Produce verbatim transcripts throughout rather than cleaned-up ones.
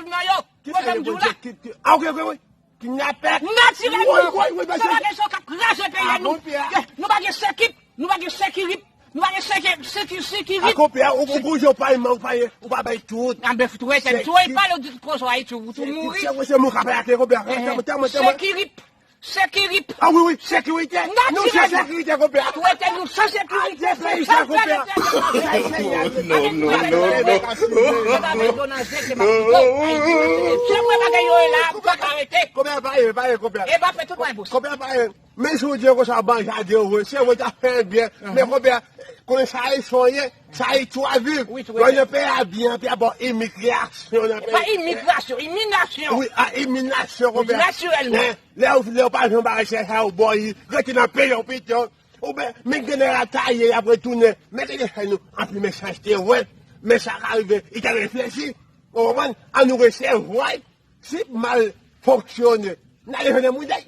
viv nan yo. Ou konprann sa m di w la? Ah, ok, ok, ok. Kidnapè. Natirèlman. Wi, wi, wi, sa bagay sa k ap kraze peyi a, nou. Nou pa gen sekip, nou pa gen sekirip, nou pa gen seki- seki- sekirip. Ah, konpè, ou, ou, ou, ou pa, ou pa, ou pa bay tout. Ah, ben, fout wè, tèt, ou pa le di tout konsa, Ayiti, ou tou mouri. Se, se, se moun k ap atake, konpè. Tèmwen, tèmwen, tèmwen. Sekirip. Sekirip. Ah, wi, wi, sekirite. Nou se sekirite, konpè. Ou ete nou san sekirite. Ayisyen, konpè. Ayisyen, non, non, non, non. Se vre bagay yo ye la, ou pa ka rete. Konpè, pa ye, pa ye, konpè. E pa fè tout bagay, bòs. Konpè, pa ye. Men si w di yo konsa, ban jaden ou, se vre, ta fè byen. Men, konpè, konnen sa Ayisyen ye, sa Ayiti w ap viv. Wi, tou. Lè yo peye a byen, anpil a bon imigrasyon nan peyi. Pa imigrasyon, iminasyon. Wi, a iminasyon, konpè. Natirèlman. Lè w, lè w pa janm pa chèche a, ou bò, rete nan peyi w pito. Oubyen, men gen nèg la taye, y ap retounen. Men gen de fè nou, anpil men chachte, wè. Men sa ka rive, li te reflechi. Ou konprann? An nou resevwa l. Si l mal fonksyone, n ale jwenn moun dèy.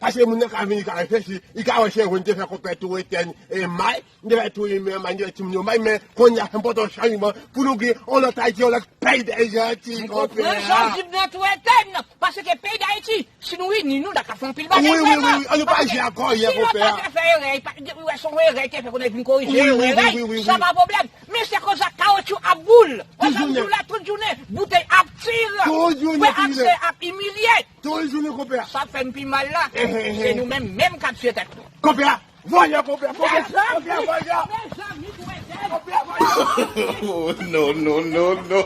Paske moun nan ka vini, ka reflechi, li ka wè se vre n te fè konpè tou etèn e may, n te fè tou imen may, n te fè timoun yo may, men kounye a fè m pote yon chanjman pou nou gen yon lòt Ayiti, yon lòt peyi dèy Ayiti, konpè. M konprann sa w di m nan tou etèn, paske peyi Dayiti, si nou ini nou, n a ka fè anpil bagay vrèman. Wi, wi, wi, wi. An nou pa jwe ankò yè, konpè. Si lòt la te fè erè, li pa, li wè se yon erè l te fè, konnen vin korije erè l, sa pa pwòblèm. Men se koz a kawotchou ap boule. Pandan m di w la tout jounen, boutèy ap tire. Frè ak sè ap imilye. Tout jounen, konpè. Sa k fè n pi mal la, se nou menm menm k ap tiye tèt nou. Konpè, vòlè, konpè, konpè, konpè, vòlè. Konpè, vòlè. Oh, no, no, no, no.